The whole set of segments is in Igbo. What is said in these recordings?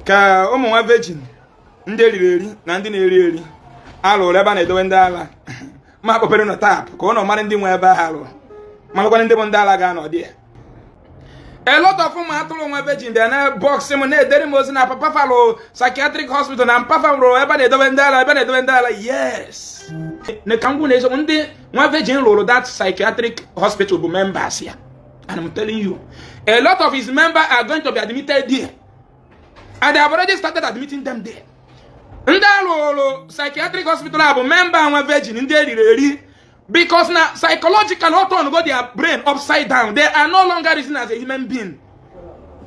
Ka ụmụ nwa virgin ndị eriri eri na ndị na-eri eri alụrụ ebe a na-edowe ndị ala ma kpọpere nọ tap ka ụnụ mara ndị nwe ebe ahụ alụrụ, marakwana ndị bụ ndị ala ga-anọ dị ya. A lot of ụmụ atụrụ nwa virgin bịa na box m na-edere m ozi na papa fa lụ psychiatric hospital, na mpa fa rụrụ ebe a na-edobe ndị ala, ebe a na-edobe ndị ala. Yes, na ka m gwụ na eziokwu, ndị nwa virgin rụrụ that psychiatric hospital bụ members ya. And I'm telling you, a lot of his members are going to be admitted there, and they have already started admitting them there. Ndị alụrụ psychiatric hospital a bụ member nwa virgin ndị eriri eri, because na psychological ọ turn go their brain upside down. They are no longer reasoning as a human being.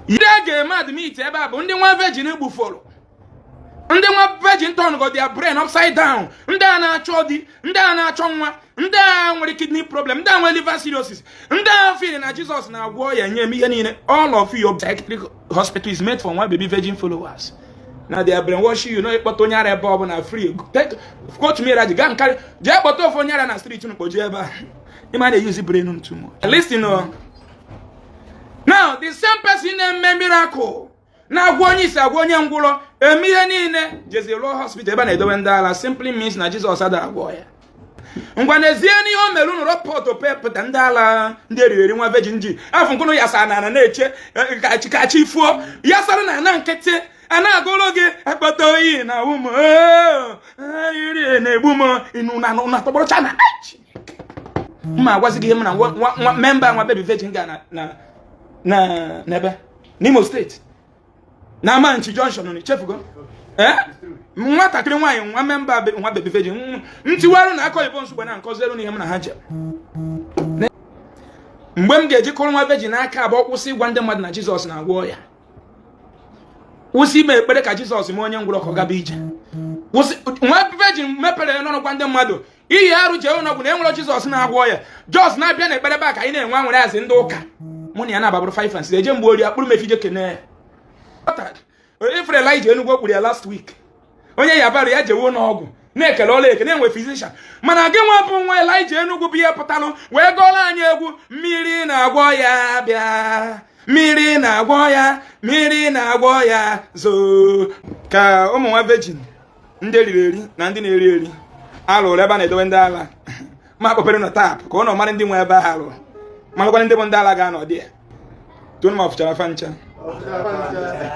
Ndị a ga-eme admit ebe a bụ ndị nwa virgin gbufọrọ, ndị nwa virgin turn go their brain upside down, ndị a na-achọ di, ndị a na-achọ nwa, ndị a nwere kidney problem, ndị a nwere liver cirrhosis, ndị a feel na Jizọs na-agwọ ya, nye m ihe niile. All of your psychiatric hospital is made for nwa baby virgin followers. Na they are brainwashing you. No, ịkpọta onye ara ebe ọ bụla free. Take quote me right, gaa nkarị jee kpọta ofu onye ara na street unu kpoje ebe a. Ịma na-use brain too much. Listen o. Now the same person na-eme miracle, na-agwa onye isi, agwa onye ngwụrọ, eme ihe niile, jezi rụọ hospital ebe a na-edobe ndị ala, simply means na Jizọs adara agwọ ya. Ngwa, n'ezie, n'ihe o mere unu rọpọtụ pepụta ndị ala, ndị eriri eri nwa virgin ji afọ nkụnụ ya sa na ana na-eche ka chi fuo ya sara na ana nkịtị a na-agụrụ gị akpata oyi na ụmụ iri na-egbu m inu na na tọgbọrọcha na mma. Agwazi gị ihe m na nwa member nwa baby virgin ga na na n'ebe n'Imo Steeti na Amanchi Junction. Chefugo ee, nwatakịrị nwaanyị nwa member nwa baby virgin ntiwarụ na aka oyibo nsogbe na nkọzielu n'ihe m na ha jere. Mgbe m ga-eji kụrụ nwa virgin aka abụọ, kwụsị ịgwa ndị mmadụ na Jizọs na-agwọ ya, kwụsị ime ekpere ka Jizọs mee onye ngwụrọ ka ọ gaba ije, kwụsị. Nwa virgin mepere n'ọnụ gwa ndị mmadụ iyi arụ jee ụlọọgwụ na enwere Jizọs na-agwọ ya. Jos na-abịa na ekpere ebe a ka anyị na-enwe anwere azị ndị ụka mụ na ya na-agbabụrụ 5 and 6 eje mgbe ori akpụrụ mefije kene ya. Ifere Elija Enugwu okpuru ya last week, onye ya bara ya jewe n'ọgwụ na-ekele ọla eke na-enwe physician. Mana gị nwa bụ nwa Elija Enugwu bụ ihe pụtalụ wee gụọrọ anyị egwu mmiri na-agwọ ya, bịa mmiri na-agwọ ya, mmiri na-agwọ ya zoo. Ka ụmụ nwa virgin ndị eriri eri na ndị na-eri eri alụrụ ebe a na-edobe ndị ala ma kpọpere nọ tap ka ụnụ mara ndị nwe ebe ahụ alụrụ, marakwana ndị bụ ndị ala ga-anọ dị ya. Tonu ma ọfụchara fa ncha,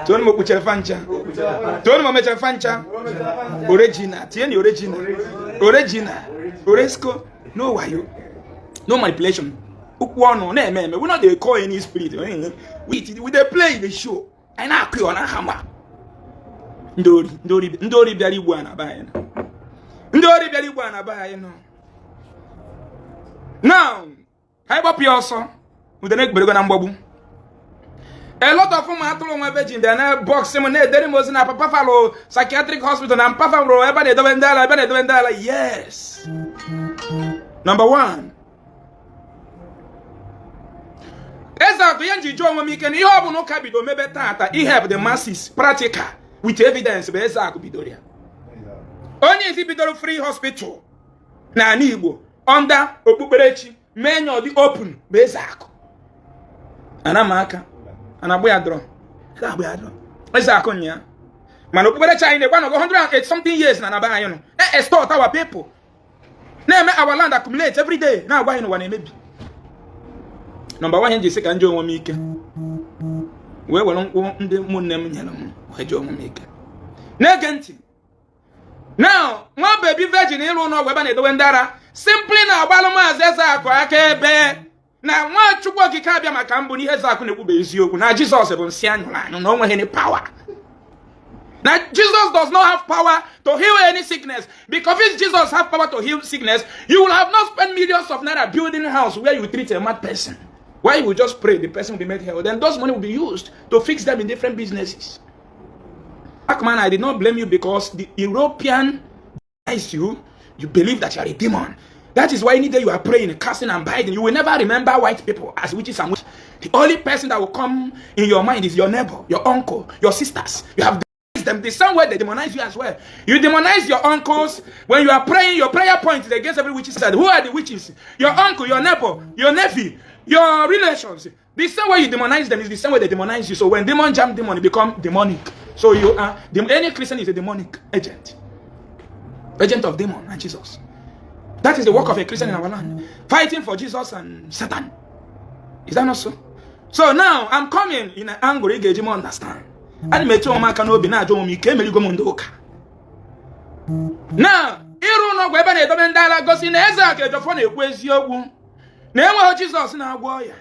tonu ma okpuchara fa ncha, tonu ma mechara fa ncha. Original, tinye na original, original oresco. No wayo, no manipulation. Okwu ọnụ na-eme eme. We no dey call any spirit. We dey play the show. Anyị na-akụ ya ọ na-ahama. Ndị ori, ndị ori, ndị ori bịara igbu a na be anyị nọ. Ndị ori bịara igbu a na be anyị nọ. Now ka anyị gbapụ ya ọsọ. Udene ekperego na mgbagbu. A lot of ụmụ atụrụ nwa virgin bịa na box m na-edere m ozi na papa fa lụ psychiatric hospital, na mpa fa rụrụ ebe a na-edobe ndị ala, ebe a na-edobe ndị ala. Yes, number one, eze atụ ihe nji jụọ onwe m ike na ihe ọ bụla ụka bido mebe tata ihe the masses practical with evidence bụ eze akụ bidoro ya. Onye isi bidoro free hospital n'ala Igbo under okpukperechi mee nya ọ dị open bụ eze akụ. Ana m aka ana agba ya drọ, agba ya drọ eze akụ nya. Mana okpukperechi anyị na-ekwe nọgo 108 something years na naba anyị nọ na-extort our people, na-eme our land accumulate every day, na-agwa anyị n'ụwa na-emebi. Number one, ji sị ka m jee onwe m ike wee were nkwụ ndị ụmụnne m nyere m wee jee onwe m ike. Na-ege ntị now. Nwa baby virgin ịrụ ụlọ ọgwụ ebe a na-edowe ndị ara simply na-agbalụ maazị Ezeakụ aka ebe na nwa Chukwu Okike abịa maka mbụ n'ihe Ezeakụ na-ekwu bụ eziokwu, na Jizọs bụ nsị anyụrụ anyụ, na o nweghị any power, na Jesus does not have power to heal any sickness, because if Jesus have power to heal sickness, you will have not spent millions of naira building a house where you treat a mad person, where you will just pray, the person will be made healed, then those money will be used to fix them in different businesses. Man, I did not blame you, because the European you, you believe that you are a demon. That is why any day you are praying, casting and binding, you will never remember white people as witches and witches. The only person that will come in your mind is your neighbor, your uncle, your sisters. You have them the same way they demonize you as well. You demonize your uncles. When you are praying, your prayer point is against every witch. Who are the witches? Your uncle, your neighbor, your nephew, your relations. The same way you demonize them is the same way they demonize you. So when demon jam demon, it become demonic. So you are any Christian is a demonic agent, agent of demon and Jesus. That is the work of a Christian in our land, fighting for Jesus and Satan. Is that not so? So now I'm coming in an angle ị ga-eji m understand. Ana m etu onwe m aka n'obi, na-ajụ onwe m, ike emerigo m ndị ụka. Na ịrụ ụlọ ọgwụ ebe na-edobe ndị ara gosi na Eze Aka Ejiofor na-ekwu eziokwu na enweghị Jizọs na-agwọ ọya.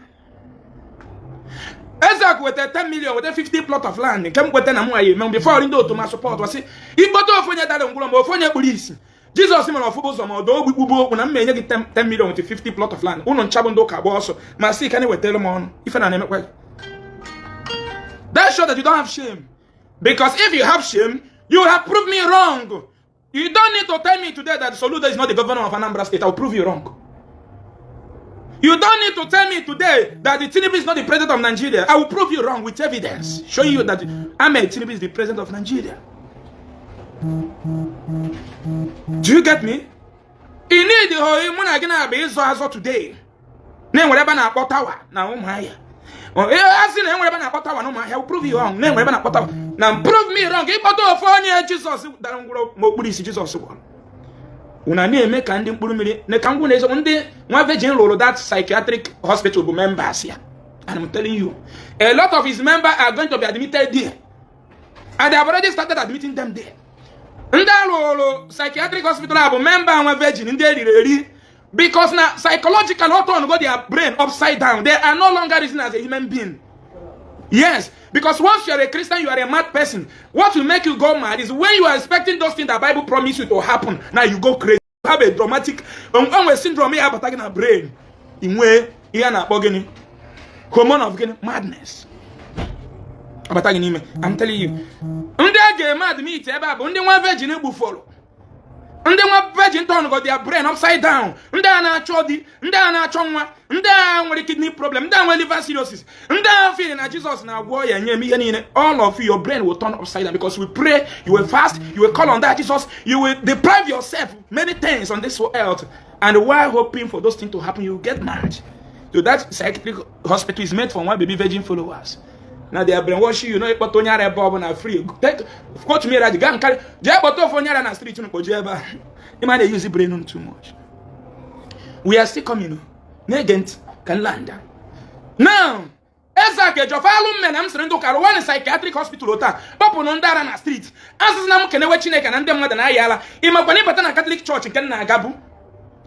Ezeak weta 10 million, weta 50 plot of land nke m kweta na m nwa ya eme before ndị otu ma support wasị ikpote ofu onye dara ngwụrọ ma ofu onye kpuru isi. Jizọs mere ọfụbụ ụzọ ma ọdọ ogbi kpugbu okwu na m enye gị 10 million with 50 plot of land. Ụnụ nchabụ ndị ụka gba ọsọ ma sị ka na-ewetara m ọnụ ife na na-emekwa gị. That show that you don't have shame, because if you have shame, you have proved me wrong. You don't need to tell me today that Soludo is not the governor of Anambra State. I will prove you wrong. You don't need to tell me today that the Tinubu is not the president of Nigeria. I will prove you wrong with evidence showing you that Ahmed Tinubu is the president of Nigeria. Do you get me? You need the mụ na gị na-abịa ịzọ azọ today. Na-enwere ebe a na-akpọ tower na Ụmụahịa. A sị na enwere ebe a na-akpọ tower na Ụmụahịa, I will prove you wrong. Na-enwere ebe a na-akpọ tower. Na prove me wrong. Ịkpọta ofu onye Jizọs dara ngwụrọ ma okpuru isi Jizọs gwọrọ. Una na-eme ka ndị mkpụrụ mmiri na ka ngwụ na eziokwu. Ndị nwa virgin rụrụ that psychiatric hospital bụ members ya, and I'm telling you, a lot of his members are going to be admitted there, and they have already started admitting them there. Ndị arụrụ psychiatric hospital a bụ member nwa virgin, ndị eriri eri, because na psychological ọ turn go their brain upside down. They are no longer reasoning as a human being. Yes, because once you are a Christian, you are a mad person. What will make you go mad is when you are expecting those things that Bible promise you to happen. Now you go crazy. You have a dramatic onwe syndrome ya abata gị na brain. Inwe ihe a na-akpọ gịnị? Hormone of gịnị? Madness. Abata gị n'ime. I'm telling you. Ndị a ga-eme admit ebe a bụ ndị nwa virgin gbufọrọ. Ndị nwa virgin turn go their brain upside down. Ndị a na-achọ di, ndị a na-achọ nwa, ndị a nwere kidney problem, ndị a nwere liver cirrhosis, ndị a feel na Jesus na-agwọ ya nye m ihe niile. All of you, your brain will turn upside down because we pray, you will fast, you will call on that Jesus, you will deprive yourself many things on this earth, and while hoping for those things to happen, you will get mad. So that psychiatric hospital is made for one baby virgin followers. Na they are brainwashing you know. Ịkpọta onye ara ebe ọ bụla free. Take quote me right, gaa nkarị jee kpọta ofu onye ara na street unu kpoje ebe a. Ịma na-use brain too much. We are still coming. Na-ege ntị ka m land now. Eze Ejiofor alụ mme na m sịrị ndị ụka rụwa na psychiatric hospital taa, kpọpụnụ ndị ara na street. Asịsị na m kenewe Chineke na ndị mmadụ na-aya ala. Ịmakwa na ịbata na Catholic Church nke m na-agabu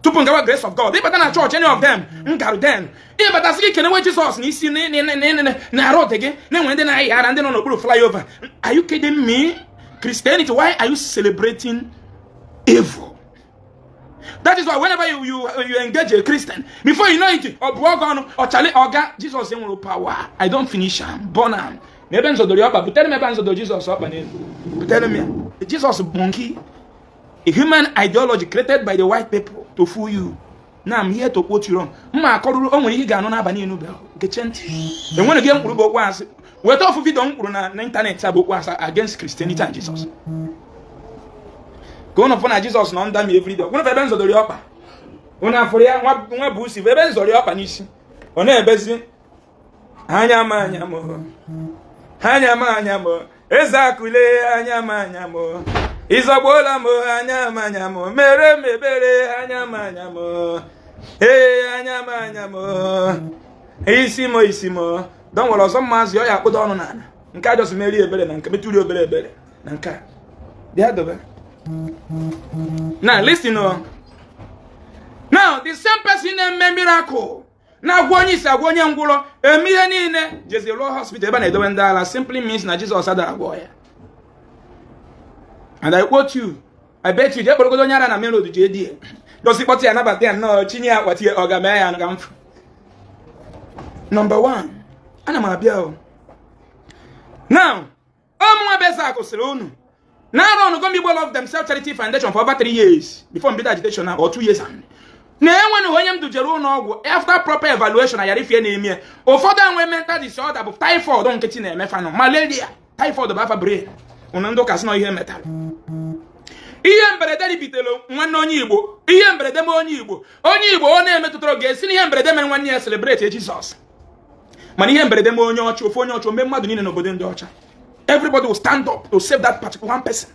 tupu ngawa Grace of God, ịbata na chọọchị any of them m garụ then, ịbata sị gị kenewe Jizọs na isi na arụ dị gị na-enwe ndị na-aya ara, ndị nọ n'okpuru flyover. Are you kidding me? Christianity, why are you celebrating evil? That is why whenever you engage a Christian, before you know it, ọ bụ ọgọ ọnụ ọchali ọga Jizọs enwere power. I don't finish am, burn am. Na ebe nzọdoro ya ọkpa, butere m ebe nzọdoro Jizọs ọkpa n'elu, butere m ya. Jizọs monkey, a human ideology created by the white people to fool you. Now I'm here to quote you wrong. Mma akọrụrụ o nwere ihe ị ga-anụ n'abalị inu bel geche ntị. Enwere gị mkpụrụ bụ okwu asị. Weta ofu video m kwuru na ịntanetị a bụ okwu asị against Christianity and Jesus. Ka ụnụ fụ na Jizọs nọ nda mi everyday. Ụnụ fụ ebe nzọdoro ya ọkpa. Ụnụ afụrụ ya nwa bụ usi ebe nzọrọ ya ọkpa n'isi. Ọ na-ebezi anya m anya m anya m anya m eze akụle anya m anya m ịzọgbuola m anya m anya m mere m ebere anya m anya m ee anya m anya m isi m isi m don nwere ọzọ mmazị ọ ya akpụdo ọnụ n'ala nke a jọsi meri ebere na nke metụrụ obere ebere na nke a bịa dobe. Now listen o. Now the same person na-eme miracle, na-agwa onye isi, agwa onye ngwụrọ, eme ihe niile, jezi rụọ hospital ebe a na-edobe ndị ala, simply means na Jizọs adara agwọ ya. And I quote you, I bet you, jee kpọrọgodo onye ara na main road, jee die dosi kpọta ya, nabata ya nnọọ, chinye ya akpati ya, ọ ga mee ya ga mfu. Number one, ana m abịa o. Now ọmụnwa bụ Eze Akụ sịrị unu na arụ ọnụgo Igbo Love Themselves Charity Foundation for over 3 years before mbido agitation na or 2 years and na enwere onye m dujere ụlọ ọgwụ after proper evaluation ayara ifie na-eme. Ụfọdụ enwe mental disorder bụ typhoid nkịtị na-eme fanụ malaria, typhoid bụ afa brain. Ụnụ ndị ụka sị na ihe metalụ ihe mberede ribitere nwanne onye Igbo, ihe mberede mee onye Igbo, onye Igbo ọ na-emetụtara ga-esi na ihe mberede mere nwanne ya celebrate Jizọs. Mana ihe mberede mee onye ọcha, ofu onye ọcha, mee mmadụ niile n'obodo ndị ọcha. Everybody will stand up to save that particular one person.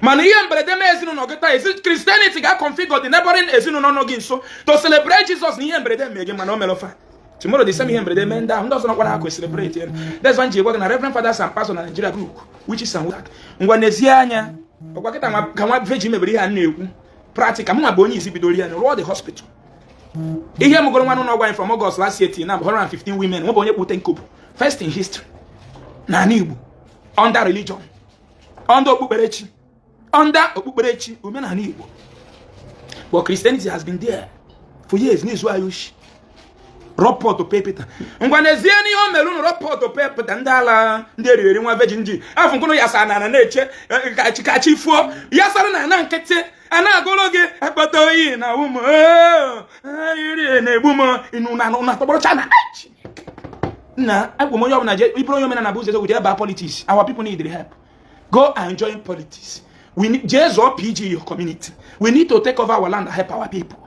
Mana ihe mberede mee ezinụlọ gị taa, ezi Christianity ga-configure the neighboring ezinụlọ nọ gị nso to celebrate Jesus na ihe mberede mee gị, mana o mere ofa. Tomorrow, the same ihe mberede mee ndị ahụ, ndị ọzọ nọkwa na akụ celebrate ya. That's why m ji gwa gị na reverend fathers and pastors na Nigeria group witches and wizards. Ngwa, n'ezie anya ọkwa kịta ka nwa virgin mebere ihe a na-ekwu practical. Mụ nwa bụ onye isi bidoro ihe rụọ the hospital. Ihe mụgoro nwa n'ụlọ ọgwụ anyị from August last year till now, 115 women. Nwa bụ onye kpute nkopụ first in history n'ala Igbo under religion, under okpukperechi, under okpukperechi omenala Igbo. But Christianity has been there for years n'izu anyị oshi. Rob Paul to pay Peter. Ngwa, n'ezie n'ihe o mere unu, rob Paul to pay Peter. Ndị ala, ndị eriri eri, nwa virgin ji afọ nkụnụ ya sa na na-eche ka chi fuo ya sara na ana nkịtị a na-agụrụ gị akpata oyi na ụmụ iri na-egbu m inu na na tọgbọrọcha na nna agwa m onye ọbụla je ịbụrụ onye omenala bụ ụzọ eziokwu, jee baa politics. Our people need help. Go and join politics. We need, jee zọọ PG your community. We need to take over our land and help our people.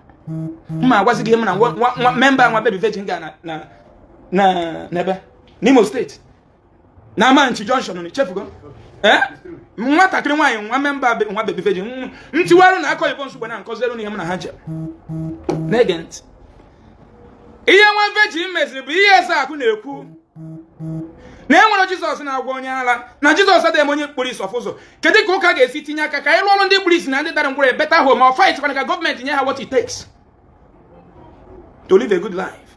Mma agwazi gị ihe m na nwa member nwa baby virgin ga na n'ebe n'Imo Steeti na Amanchi Junction. Chefugo ee nwatakịrị nwaanyị nwa member nwa baby virgin ntiwarụ na aka oyibo nsogbe na nkọzirụ n'ihe m na ha jere na-ege ntị. Ihe nwa virgin meziri bụ ihe eze akụ na-ekwu na e nwere Jizọs na-agwa onye ara na Jizọs adịghị eme onye kpuru isi ọfụ ụzọ. Kedu ka ụka ga-esi tinye aka ka anyị rụọ ọrụ ndị kpuru isi na ndị dara ngwụrọ better home or fight kwana ka gọọmenti nye ha what it takes to live a good life?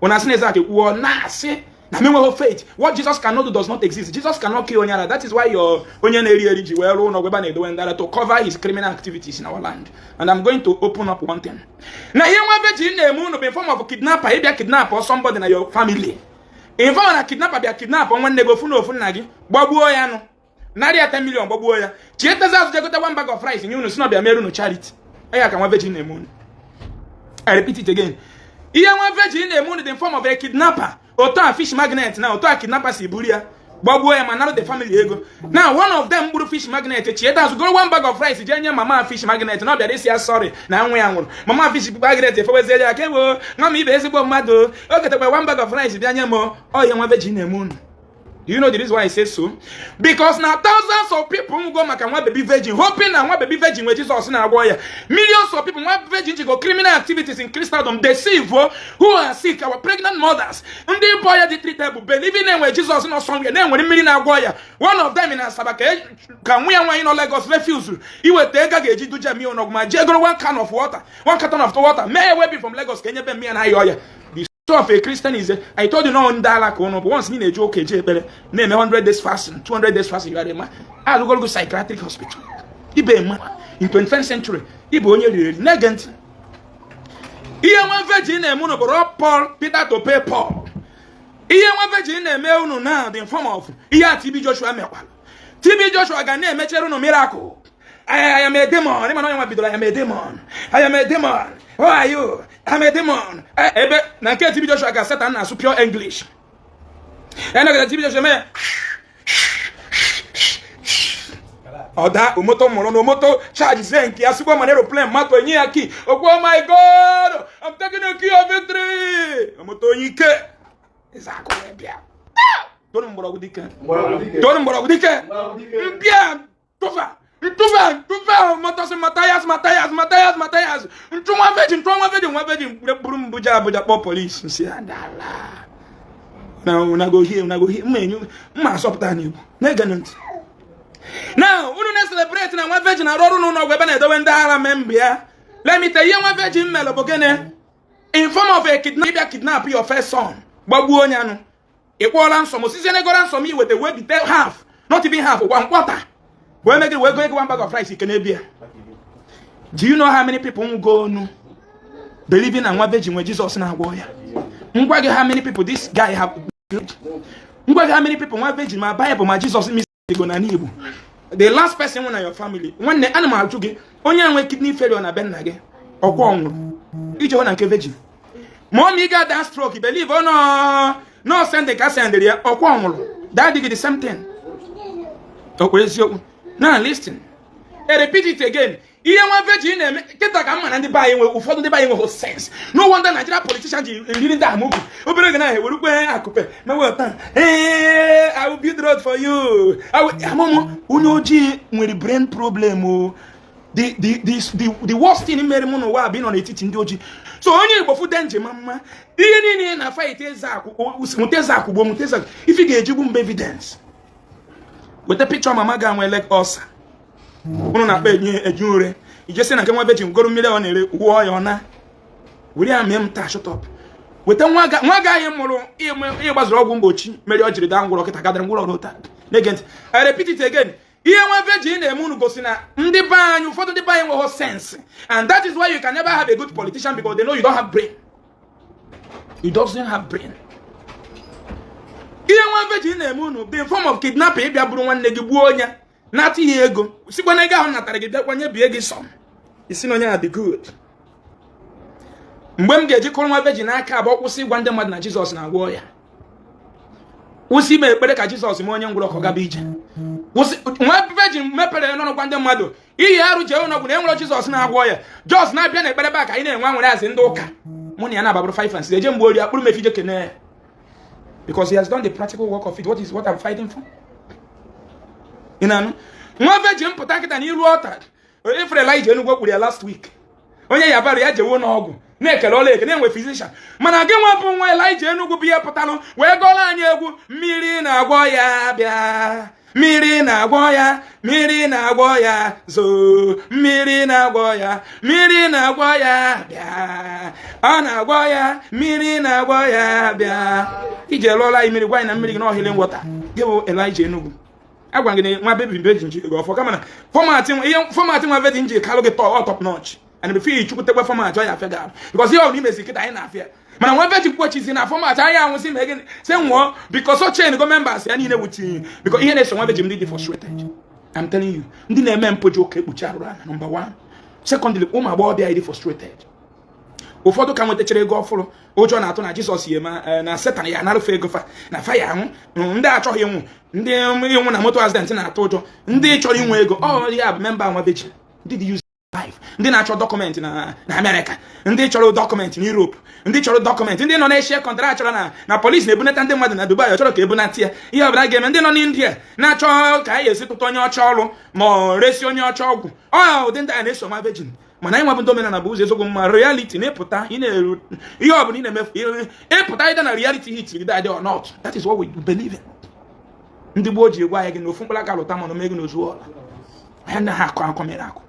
Una asị na eze akụ ekwuo na-asị na m enweghị faith. What Jesus cannot do does not exist. Jesus cannot kill onye ara. That is why your onye na-eri eri ji wee rụọ ụlọ ebe a na-edowe ndị ara to cover his criminal activities in our land. And I'm going to open up one thing na ihe nwa virgin na-eme unu bụ in form of kidnapper, ịbịa kidnap or somebody na your family. In form na kidnapper bịa kidnap nwanne gị ofu na ofu nna gị, gbagbuo ya nụ, narị ya 10 million, gbagbuo ya, chietezi azụ, jegote one bag of rice nye unu, si na ọbịa mere unu charity. Ya ka nwa virgin na-eme unu. I repeat it again: ihe nwa virgin na-eme unu dị in form of a kidnapper. Otu a fish magnet na otu a kidnapper si buru ya, gbagbuo ya, ma nara the family ego. Now, one of them gburu fish magnet, chieta azụ, goro one bag of rice jee nye mama fish magnet na ọ bịara isi ya sorry na nwa ya nwụrụ. Mama fish magnet efewezie ya kewo nwa m ibe ezigbo mmadụ o ketekwa one bag of rice bịa nye m. Ọ ihe nwa virgin na-eme unu. Do you know the reason why I say so? Because now thousands of people go maka nwa baby virgin, hoping na nwa baby virgin where Jesus na-agwọ ya. Millions of people, nwa virgin go criminal activities in Christendom, deceive, oh, who are sick, our pregnant mothers. Ndị boy dị treatable, believing na enwe Jesus nọ somewhere, na enwere mmiri na-agwọ ya. One of them in Asaba ka nwa ya nwaanyị nọ Lagos refuse iweta ego a ga-eji duje mmiri ọnọgụ ma jee goro one can of water, one carton of water, mee ya webi from Lagos ka enyebe mmiri na ayọ ya. The story of a Christian is, I told you, no ndị ala ka ụnụ bụ once ị na-eje ụka, eje ekpere, na-eme 100 days fasting, 200 days fasting, you are a man. Alụgologo psychiatric hospital ibe mma in 21st century ịbụ onye riri eri. Na-ege ntị, ihe nwa virgin na-eme unu bụ rob Paul Peter to pay Paul. Ihe nwa virgin na-eme unu now the form of ihe a TB Joshua mekwara. TB Joshua ga na-emechere unu miracle. I am a demon. Ịma na onye nwa bidoro "I am a demon. I am a demon. Who are you? I'm a demon." Ebe na nke TB Joshua ga Satan na-asụ pure English. Ene TB Joshua mee ọda omoto mụrụ na omoto charge zie nke ya sikwa mana aeroplane matụ enye ya key okwu, "Oh my God, I'm taking a key of victory." Omoto onye ike ịza akụ wee bịa tonu mgbọrọgwụ dike, tonu mgbọrọgwụ dike mbịa tụfa ntụfa ntụfa mọtọsị Mathias, Mathias, Mathias, Mathias, ntụ nwa virgin, ntụ nwa virgin, nwa virgin buru m buja Abuja, kpọọ polisi nsi adala na una go here, una go here. Mma enyu mma asọpụta n'Igbo. Na-ege ntị now, unu na-celebrate na nwa virgin arụ ọrụ n'ụlọ ọgwụ ebe na-edowe ndị agha member ya. Let me tell you, ihe nwa virgin mere bụ gịnị? In form of a kidnap, ịbịa kidnap your first son, gbagbuo onye anụ, ị kpọọla nsọ m osisi negoro nsọ m iweta wee bite half, not even half, one quarter, wee megịrị wee go ego one bag of rice ike na-ebia. Do you know how many people go onu believing na nwa virgin nwe Jesus na-agwọ ya? Ngwa gị, how many people this guy have? Ngwa gị, how many people nwa virgin ma Bible ma Jesus misigo na n'Igbo? The last person nwe na your family, nwanne, ana m ajụ gị, onye nwe kidney failure na be nna gị, ọkwa ọnwụrụ ije hụ na nke virgin ma ọ ma ị ga-ada stroke, believe ọ nọ no send ka sendịrị ya, ọkwa ọnwụrụ daddy gị, the same thing. Ọkwa eziokwu? Now listen, I repeat it again. Ihe nwa virgin na-eme kịta ka mma na ndị be anyị nwe, ụfọdụ ndị be anyị nweghị sense. No wonder Nigeria politician ji eriri ndị amụkwu obere oge na ewerukwe akụpe meweta. Ee, I will build road for you. Amụmụ onye ojii nwere brain problem o. The worst thing mere mụ n'ụwa bụ ịnọ n'etiti ndị ojii. So onye Igbo fụde njem mma ihe niile na fight eze akwụ, nweta eze akwụ, gbuo, nweta eze akwụ. Ife ga-ejigbu mbe evidence, weta picture mama ga-nwe leg ulcer ụnụ na-akpa enye eju ure, ijesi na nke nwa virgin goro mmiri ọ na-ere, wụọ ya, ọ na were ya mee m taa. Shut up. Weta nwa gị anyị mụrụ ịgbazuru ọgwụ mgbochi mere ọ jiri daa ngwụrọ kịta, gadara ngwụrọ ọrụ taa. Na-ege ntị, I repeat it again. Ihe nwa virgin na-eme unu gosi na ndị be anyị, ụfọdụ ndị be anyị nweghị sense, and that is why you can never have a good politician, because they know you don't have brain. You doesn't have brain. Ihe nwa virgin na-eme unu bụ in form of kidnapping, ịbịa bụrụ nwanne gị, gbuo onye, nata ya ego, sikwa na ego ahụ natara gị bịakwa bie gị sọm isi na onye a dị good. Mgbe m ga-eji kụrụ nwa virgin aka abụọ, kwụsị ịgwa ndị mmadụ na Jizọs na-agwọ ya, kwụsị ime ekpere ka Jizọs mee onye ngwụrọ ka ọ gaba ije, kwụsị. Nwa virgin mepere n'ọnụ gwa ndị mmadụ iyi arụ jee ụlọọgwụ na enwere Jizọs na-agwọ ya. Jos na-abịa na ekpere ebe a ka anyị na-enwe anwere azị ndị ụka mụ na ya na-ababụrụ 5 and 6 eje mgbe ori akpụrụ m efije kene ya, because he has done the practical work of it. What is what I'm fighting for? Ị na-anụ? Nwa virgin pụta nkịta na iru ọta efere Elijah Enugwu kwuru ya last week, onye ya bara ya jewo n'ọgwụ na-ekele ọla eke na-enwe physician, mana gị nwa bụ nwa Elijah Enugwu bụ ihe pụtalụ wee gọọrọ anyị egwu mmiri na-agwọ ya, bịa, mmiri na-agwọ ya, mmiri na-agwọ ya, zoo, mmiri na-agwọ ya, mmiri na-agwọ ya, bịa, ọ na-agwọ ya, mmiri na-agwọ ya, bịa. Iji lụọla anyị mmiri, gwa anyị na mmiri gị na healing water. Gị bụ Elijah Enugwu, agwa gị na nwa baby virgin ji gị ọfọ, kama na format ihe, format nwa virgin ji kalụ gị tọ top notch, and before ichukwutekwe format ọ ya afịa gị arụ, because ihe ọ bụla imezi kịta anyị na-afịa. Mana nwa virgin kpochizi na format anyị anwụsị ma gịnị sị nwụọ, because o chain go members ya niile wutinye, because ihe na-eso nwa virgin ndị dị frustrated. I'm telling you, ndị na-eme mpụ ji ụka ekpuchi arụrụ ana, number one. Secondly, ụmụ agbọghọbịa anyị dị frustrated. Ụfọdụ ka nwetachara ego ọfụrụ, ụjọ na-atụ na Jizọs ya eme na Satan ya anarụfe ego fa na fa ya anwụ. Ndị achọghị ịnwụ, ndị ịnwụ na moto accident na-atụ ụjọ, ndị chọrọ inwe ego ọ ya bụ member nwa virgin, ndị dị use life, ndị na-achọ document na Amerịka, ndị chọrọ document na Europe, ndị chọrọ document, ndị nọ n'Asia country achọrọ na polisi na-ebunata ndị mmadụ na Dubai, ọ chọrọ ka ebunata ya, ihe ọbụla ga-eme. Ndị nọ n'India na-achọ ka anyị esi tụta onye ọcha ọrụ ma ọ resi onye ọcha ọgwụ. Ọ ụdị ndị a na-eso nwa virgin. Mana anyị nwabụ ndị omenala bụ ụzọ eziokwu mma reality na-ịpụta ị na-eru ihe ọbụla ị na-emefu ịpụta ịda na reality hit gị dadị or not. That is what we believe in. Ndị gboo ji egwu anyị gị na ofu mkpụrụ aka lụta mana omegị n'ozu ọla anyị anaghị akọ akọ mere akụ.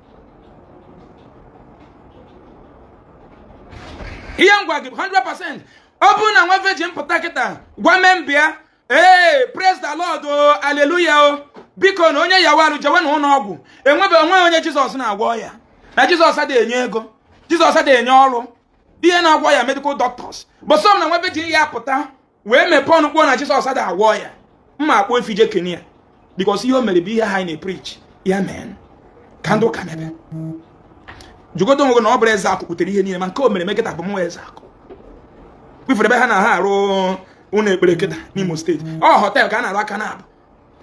Ihe ngwa gị 100%, ọ bụrụ na nwa virgin pụta kịta gwa membịa, ee, praise the Lord o, hallelujah o, biko na onye yawa arụ jewe na ụlọ ọgwụ, enwebe onwe onye Jizọs na-agwọ ya, na Jizọs adịghị enye ego, Jizọs adịghị enye ọrụ, ihe na-agwọ ya medical doctors, but some na nwa virgin ya pụta wee mepee ọnụ kwuo na Jizọs adịghị agwọ ya, mma akpọ efije kenia, because ihe o mere bụ ihe ha anyị na-epreach ya. Men ka ndị ụka mebe jugodo onwe gị na ọ bụrụ eze akụ kputere ihe niile, ma nke o mere mekịta bụ mụnwa eze akụ kwifere ebe ha na ha arụ ụlọ ekpere kịta n'Imo steeti. Ọ hotel ka a na-arụ aka na-abụ,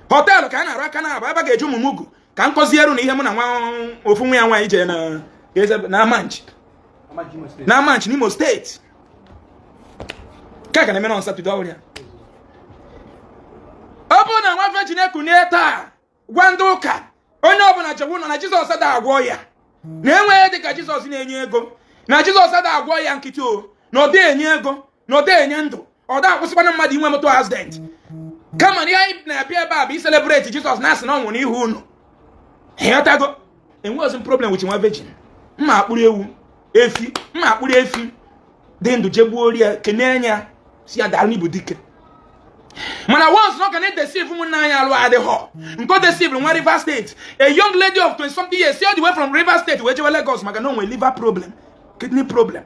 hotel ka a na-arụ aka na-abụ ebe a ga-eji ụmụ mugu ka nkọzi eru na ihe mụ na nwa ofu nwa ya nwaanyị jee na Amanchi, na Amanchi n'Imo steeti ka na-eme na Saturday ọrịa. Ọ bụrụ na nwa virgin ekunie taa gwa ndị ụka onye ọbụla chegbu nọ na Jizọs ada agwọ ya, na enweghị dịka Jizọs na-enye ego, na Jizọs ada agwọ ya nkịtị o, na ọ dịghị enye ego, na ọ dịghị enye ndụ, ọ da akwụsịkwana mmadụ inwe moto accident, kama na ihe anyị na-abịa ebe a bụ icelebrate Jizọs na asị na ọ nwụrụ n'ihu unu. Ịghọtago? Enweghịzi m problem with nwa virgin. Mma akpụrụ ewu efi, mma akpụrụ efi dị ndụ jee gbuo ya, kene ya, si ya daalụ n'ibu dike. Mana once na ọ ka na-edeceive ụmụnne anyị alụ adịghọ nke o deceive nwa Rivers State, a young lady of 20 something years, see all the way from Rivers State wee jewe Lagos maka na o nwere liver problem, kidney problem.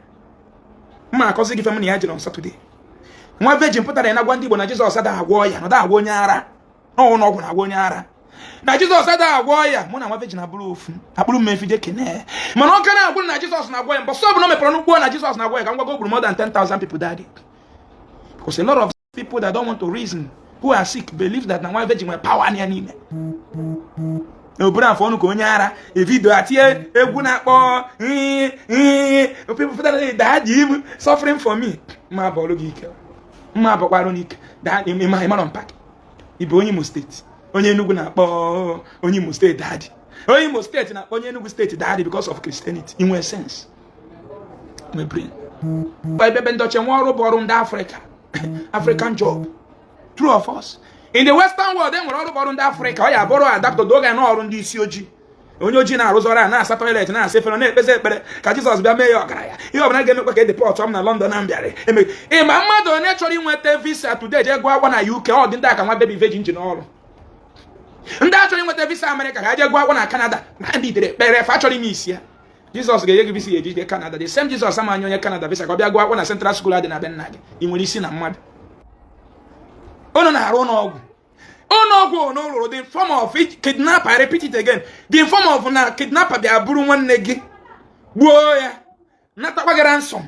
Mma akọzi gị fem na ya jere on Saturday. Nwa virgin pụtara ya na gwa ndị Igbo na Jizọs ada agwọ ya, na ọ da agwọ onye ara, n'ọnwụ na ọgwụ na-agwọ onye ara, na Jizọs ada agwọ ya. Mụ na nwa virgin abụrụ ofu akpụrụ mmefi je kene, mana ọ ka na-agwụ na Jizọs na-agwọ ya. Mbọsọ ọbụla o mepere n'ugbo na Jizọs na-agwọ ya, ka m gwago, gburu more than 10,000 people that day, because a lot of people that don't want to reason, who are sick, believe that na nwa virgin nwere power ya n'ime. Na oburu afọ ọnụ ka onye ara evidio atinye egwu na-akpọ people daddy m suffering for me. Mma bọọlụ gị ike, mma bọkwarụ n'ike. Ịmarọ mpak ịbụ onye Imo State, onye Enugu na-akpọ onye Imo State daddy, onye Imo State na-akpọ onye Enugu State daddy because of Christianity. Inwe sense, nwe brain. Ebe ndị ọcha nwe ọrụ bụ ọrụ ndị Afrịka, African job. True of us, in the Western world, e nwere ọrụ bụ ọrụ ndị Afrịka. Ọ ya bụrụ adapted oge na ọrụ ndị isi ojii. Onye ojii na-arụzi ọrụ a, na-asa toilet, na-asa efere, na-ekpezi ekpere ka Jizọs bịa mee ya ọgaranya. Ihe ọbụla ga-emekwa ka e deport m na London na mbịarị eme. Ịma mmadụ onye chọrọ inweta visa today jee gụọ akwụkwọ na UK, ọ dị ndị aka nwa baby virgin ji n'ọrụ. Ndị a chọrọ inweta visa Amerịka ka ha jee gụọ akwụkwọ na Canada na ndị itere ekpere fa chọrọ ime isi ya. Jizọs ga-enye gị visa eji jee Canada. The same Jizọs ama anya onye Canada visa ka ọ bịa gụọ akwụkwọ na Central School adị na be nna gị. Ị nwere isi na mmadụ. Unu na-arụ ụlọọgwụ, ụlọọgwụ unu rụrụ the form of kidnapper. I repeat it again, the form of na kidnapper bịa bụrụ nwanne gị, gbuo ya, natakwa gị ransom,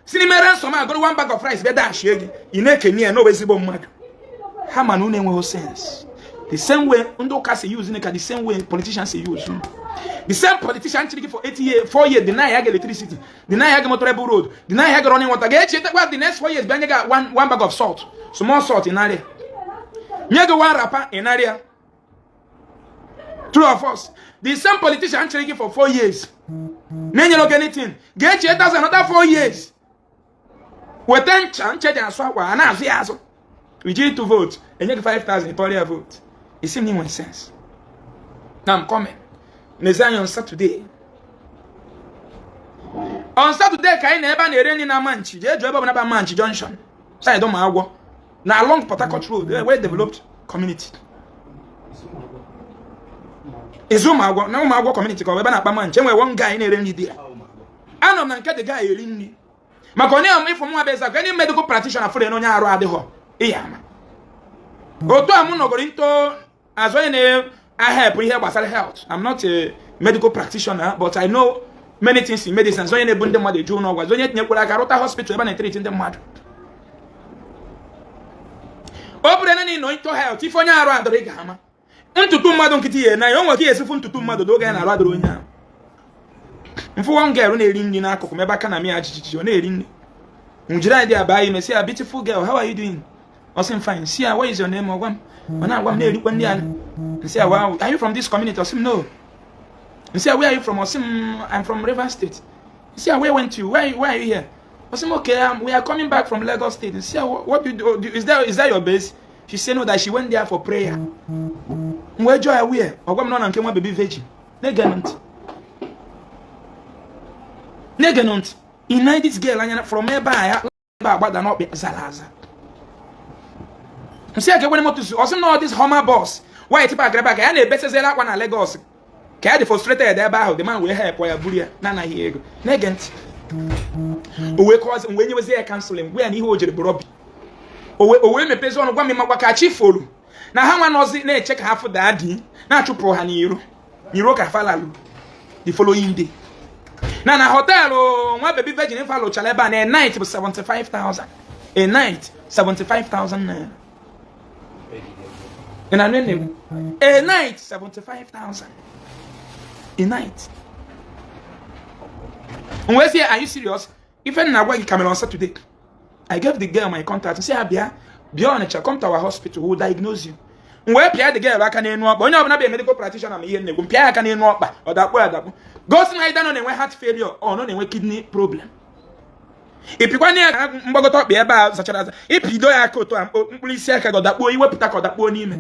si n'ime ransom a gụrụ one bag of rice bịa dashie gị. Ị na-ekenye ya n'obe ezigbo mmadụ ha. Ma na unu enweghị sense. The same way ndị ụka si use ka the same way politicians si use. The same politician chịrị gị for 8 years, 4 years, deny ya gị electricity, deny ya gị motorable road, deny ya gị running water, ga-echetakwa the next 4 years bịa nye gị one bag of salt, small salt, ị narịa nye gị one wrapper, ị narịa. True of us, the same politician chịrị gị for 4 years na-enyere gị anything, ga-echetazi another 4 years weta ncha, ncha ji asụ akwa a na-azụ ya azụ, iji ịtụ vote, enye gị 5000, ịtọrọ ya vote. Isi m na inwe sense. Now I'm coming. N'ezi anya on Saturday, on Saturday ka anyị na ebe a na-ere nri na Amanchi. Jee jụọ ebe ọbụla bụ Amanchi Junction side ụmụ agwọ na along Port Harcourt Road, a well developed community. Ezi ụmụ agwọ na ụmụ agwọ community ka ọ bụ ebe a na-akpa Manchi. Enwere one guy na-ere nri dị ya. Anọ m na nke the guy eri nri maka onye am ịfụ nwa bụ eze. Any medical practitioner fụrụ ya na onye arụ adịghọ ịya ama otu a m nọgoro nto as onye na-ahepụ ihe gbasara health. I'm not a medical practitioner, but I know many things in medicine. Onye na-ebu ndị mmadụ eju ụlọ ọgwụ, onye tinyekwara aka rụta hospital ebe a na-etriti ndị mmadụ, ọ bụrụ na ị nọ into health, ife onye arụ adịrị, ị ga-ama ntutu mmadụ nkịtị ya na ya. O nwere ike esifu ntutu mmadụ n'oge ya na-arụ adịrị onye ahụ. Mfụ one girl na-eri nri n'akụkụ m ebe aka na m ya jijiji. Ọ na-eri nri, njiri anyị dị aba ime si ya, "Beautiful girl, how are you doing?" Ọ sị m, "Fine." Si ya, "What is your name?" Ọ gwa m. Ọ na-agwa m, na-erikwa ndị anyị. Nsị ya, "Wow, are you from this community?" Ọ sị m, "No." Nsị ya, "Where are you from?" Ọ sị m, "I'm from Rivers State." Nsị ya, "Where went you? Where are you here?" Ọ sị m, "Okay, we are coming back from Lagos State." Nsị ya, "What do you do? Is that your base?" She said no, that she went there for prayer. M wee jụọ ya where. Ọ gwa m nọ na nke nwa baby virgin. Na-ege m ntị, na-ege m ntị. Ị na this girl anya from ebe a ya ebe agbada n'ọkpị zara aza. Nsị ya ka ekwere moto si. Ọ sị m na this Hummer bus white park ebe a ka ya na-ebesazela akwa na Lagos, ka ya dị frustrated ebe ahụ. The man wee help ya buru ya na-anaghị ego. Na-ege ntị. O wee kọwazi, wee nyewezie ya counseling, gwa ya na ihe o jere bụ robbery. O wee mepezi ọnụ gwa m makwa ka chi folu na ha nwa nọzi na-eche ka ha fụ daddy na-achụpụ ha n'iro n'iro ka falalu. The following day na hotel nwa baby virgin fa lụchara ebe a na a night bụ 75,000, a night 75,000 naira. Ị na-anụ nne? A night 75,000, a night. M wee sị, "Are you serious?" Ife m na-agwa gị kamera on Saturday, I gave the girl my contact. Sị ya bịa, bịa Ọnịcha, come to our hospital, we will diagnose you. M wee pịa the girl aka n'enu ọkpa. Onye ọbụla bụ medical practitioner ma ihe m na-ekwu. M pịa ya aka n'enu ọkpa, ọ dakpụ adakpụ, gosi na ịda nọ na-enwe heart failure, ọ nọ na-enwe kidney problem. Ịpịkwana ya mgbagọta ọkpa ebe a zachara aza, ịpịdo ya aka otu a, mkpụrụ isi aka gị ọ dakpuo, iwepụta ka ọ dakpuo n'ime.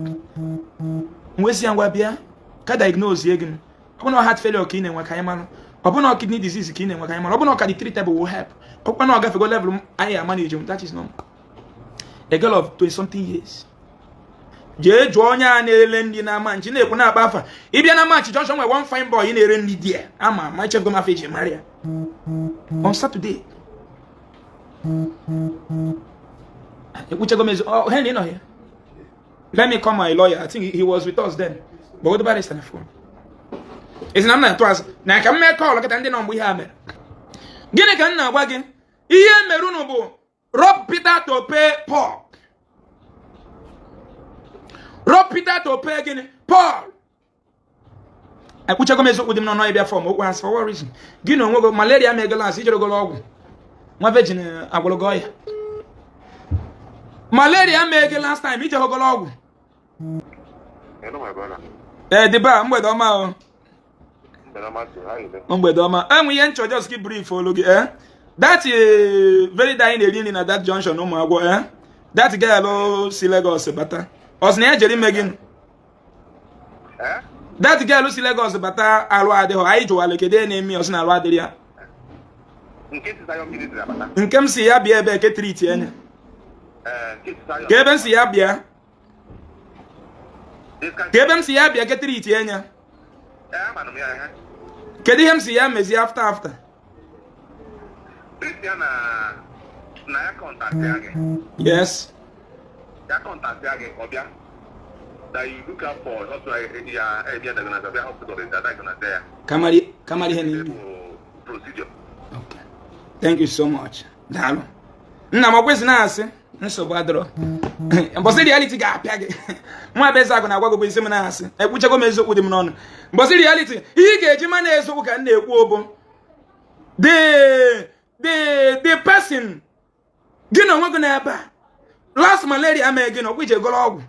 M wee sị ya, ngwa, bịa ka diagnose gị. Ọ bụ na heart failure ka ị na-enwe, ka anyị mara. Ọ bụ na kidney disease ka ị na-enwe, ka anyị mara. Ọ bụ na ọ ka dị treatable, will help. Ọkwa na ọ gafego level anyị ama na ejem. That is normal. A girl of 20 something years. Jee jụọ onye a na-ele nri na Amanchi na-ekwu na-akpa afa. Ịbịa na Amanchi Junction, nwere one fine boy na-ere nri di ya ama ama. Echefgo m afọ eji mara ya. On Saturday ekwuchego m ezi. Oh, Henry nọ here. Let me call my lawyer. I think he was with us then, but what barrister na phone ezi na m na-atụ azụ na ka m mee call kịta ndị nọ mgbe ihe a mere. Gịnị ka m na-agwa gị? Ihe mere unu bụ rob Peter to pay Paul. Rob Peter to pay gịnị? Paul. Ekwuchago m eziokwu dị m n'ọnụ. Ịbịa form okwu asị, for what reason? Gị na onwe gị, malaria ma ego asị ijeregolo ọgwụ nwa virgin agwụrụ gị ọya. Malaria ma ego last time ijehogolo ọgwụ. Hello, my brother. Ee, dịba mgbede ọma o. Mgbede ọma too. How you doing? Mgbede ọma. Enwe ihe nchọ just gị brief olu gị. That very day anyị na-eri nri na that junction ụmụ agwọ, that girl si Lagos bata, ọ sị na ya jere ime gịnị? Eh? That girl si Lagos bata, alụ adịghọ. Anyị jụwara kedu ihe na-eme ya, ọ sị na alụ adịrị ya. Nke si Zion Ministry abata. Nke m si ya bịa ebe ke treat anya. Eh, nke si Zion. Ka ebe m si ya bịa. This kind. Ka ebe m si ya bịa ke treat anya. Eh, ama m ya eh. Kedu ihe m si ya mezie after after? This ya na ya contact ya gị. Yes. Ya contact ya gị, ọ bịa. That you look out for also ya ya diagnose, ọbịa hospital ya diagnose ya. Kamari kamari ihe na-eme. Procedure. Okay. Thank you so much. Daalụ. Nna m, ọkwesị na-asị nsogbu adịrọ. Mbọsị reality ga-apịa gị. Nwa bụ eze akụ na-agwa gị bụ isi m na-asị. Ekwuchago m eziokwu dị m n'ọnụ. Mbọsị reality, ihe ị ga-eji ma na eziokwu ka m na-ekwu obo. The person gị na onwe gị n'ebe a. Last malaria mee gị na ọkwa ije gọrọ ọgwụ.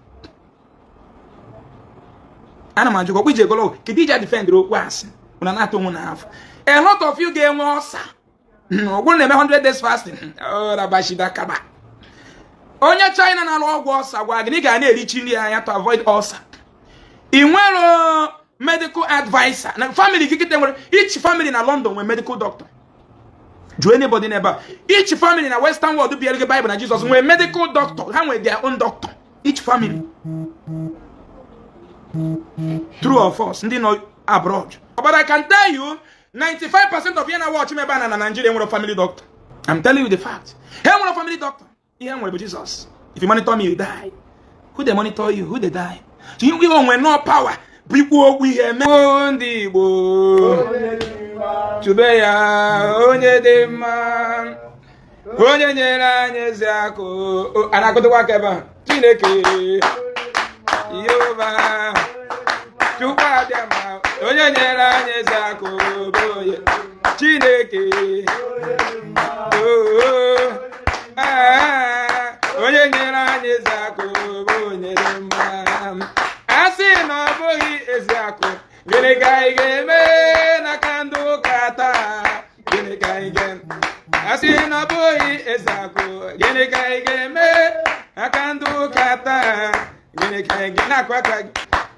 Ana m ajụ gị, ọkwa ije gọrọ ọgwụ. Kedu iji defend okwu asị? Unu na-atụ onwe n'afọ. A lot of you ga-enwe ọsa. Ọgwụ na-eme 100 days fasting. Oh, rabashida kaba. Onye China na-alụ ọgwụ ọsa gwa gị na ị ga na-erichi nri anya to avoid ulcer. Ị nwere medical adviser na family gị kịta? Nwere each family na London nwere medical doctor. Jụọ anybody n'ebe a, each family na Western world bịara gị Bible na Jesus nwere medical doctor. Ha nwere their own doctor, each family. True or false, ndị nọ abroad? But I can tell you, 95% of you na watch m ebe a na Nigeria nwere family doctor. I'm telling you the fact. Ha nwere family doctor. Ihe nwere bụ Jesus. If you monitor me, you die. Who dey monitor you? Who dey die? So you onwe no power bụ ikwu okwu ihe eme. Ndị Igbo, chube ya, onye dị mma, onye nyere anyị ezi akụ. A na-akụtụkwa aka ebe a. Chineke Yehova, Chukwu abịa ma onye nyere anyị ezi akụ bụ onye Chineke. Oh, ah, onye nyere anyị ezi akụ bụ onye dị mma. A sị na ọ bụghị ezi akụ, gịnị ka anyị ga-eme n'aka ndị ụka taa? Gịnị ka anyị ga-eme? A sị na ọ bụghị ezi akụ, gịnị ka anyị ga-eme n'aka ndị ụka taa? Gịnị ka anyị ga na-akụ aka gị?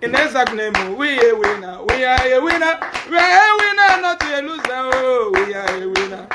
In Isaac name, we are a winner, we are a winner, we are a winner, not a loser. Oh, we are a winner.